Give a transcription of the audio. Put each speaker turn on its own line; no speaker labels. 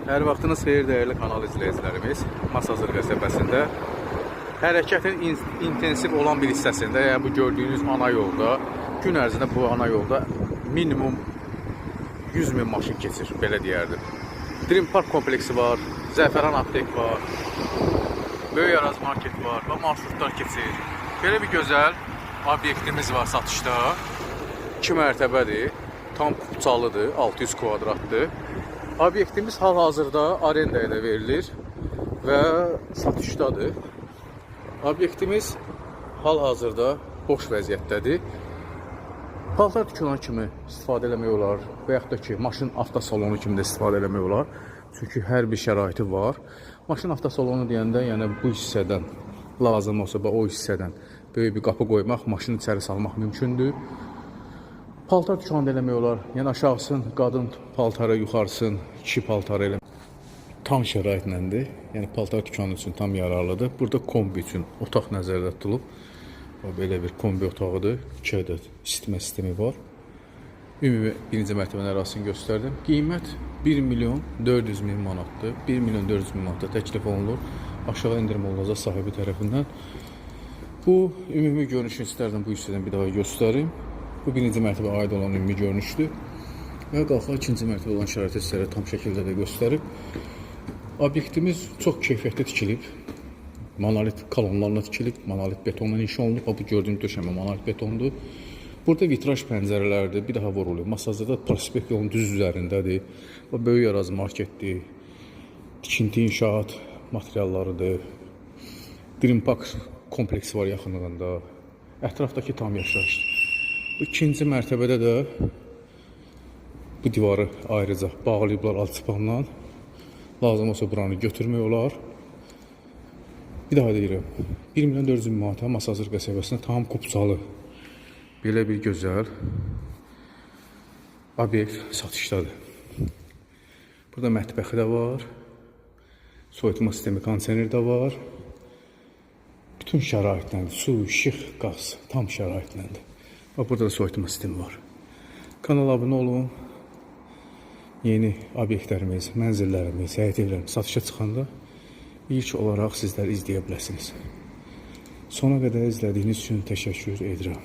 Hər vaxtınız xeyir dəyərli kanal izləyicilərimiz. Masazır qəsəbəsində hərəkətin intensiv olan bir hissəsində, yəni bu gördüyünüz ana yolda, gün ərzində bu ana yolda minimum 100 min maşın keçir, belə deyərdim. Dream Park kompleksi var, Zəfəran Aptek var, Böyük Araz Market var və marşrutlar keçir. Belə bir gözəl obyektimiz var satışda. 2 mərtəbədir, tam kupçalıdır, 600 kvadratdır. Obyektimiz hal-hazırda arendaya da verilir və satışdadır. Obyektimiz hal-hazırda boş vəziyyətdədir. Paltar dükanı kimi istifadə eləmək olar və yaxud da ki, maşın avtosalonu kimi də istifadə eləmək olar. Çünki hər bir şəraiti var. Maşın avtosalonu deyəndə, yəni bu hissədən lazım olsa o hissədən böyük bir qapı qoymaq, maşını içəri salmaq mümkündür. Paltar dükanı da eləmək olar. Yəni aşağısın qadın paltarı, yuxarısın kişi paltarı elə tam şəraitləndir. Yəni paltar dükanı üçün tam yararlıdır. Burada kombi üçün otaq nəzərdə tutulub. Bax, belə bir kombi otağıdır. 2 ədəd isitmə sistemi var. Ümumi birinci mərtəbənin ərazisini göstərdim. Qiymət 1 milyon 400 min manatdır. 1 milyon 400 min manata təklif olunur. Aşağı endirim olunacaq sahibi tərəfindən. Bu ümumi görünüşü istərdim bu hissədən bir daha göstərim. Bu birinci mərtəbə aid olan ümumi görünüşdür. Və qalxaq ikinci mərtəbə olan şəraiti sizlərə tam şəkildə də göstərib. Obyektimiz çox keyfiyyətli tikilib. Monolit kolonlarla tikilib, monolit betonla inşa olunub. Bax, bu gördüyün döşəmə monolit betondur. Burada vitraj pəncərələrdir. Bir daha vurğulayım. Masazırda prospekt yolunun düz üzərindədir. Bu Böyük Araz marketdir. Tikinti inşaat materiallarıdır. Dream Park kompleksi var yaxınlığında. Ətrafdakı tam yaşayışdır. Bu ikinci mərtəbədə də bu divarı ayrıca bağlayıblar alçıpanla. Lazım olsa buranı götürmək olar. Bir daha deyirəm. 1 milyon 400 min manata Masazır qəsəbəsində tam kupçalı belə bir gözəl obyekt satışdadır. Burada mətbəxi də var. Soyutma sistemi, kondisioner də var. Bütün şəraitlə, su, işıq, qaz tam şəraitlədir. Bax, burada da soyutma sistemi var. Kanala abunə olun. Yeni obyektlərimiz, mənzillərimiz, həyət evlərimiz satışa çıxanda ilk olaraq sizlər izləyə biləsiniz. Sona qədər izlədiyiniz üçün təşəkkür edirəm.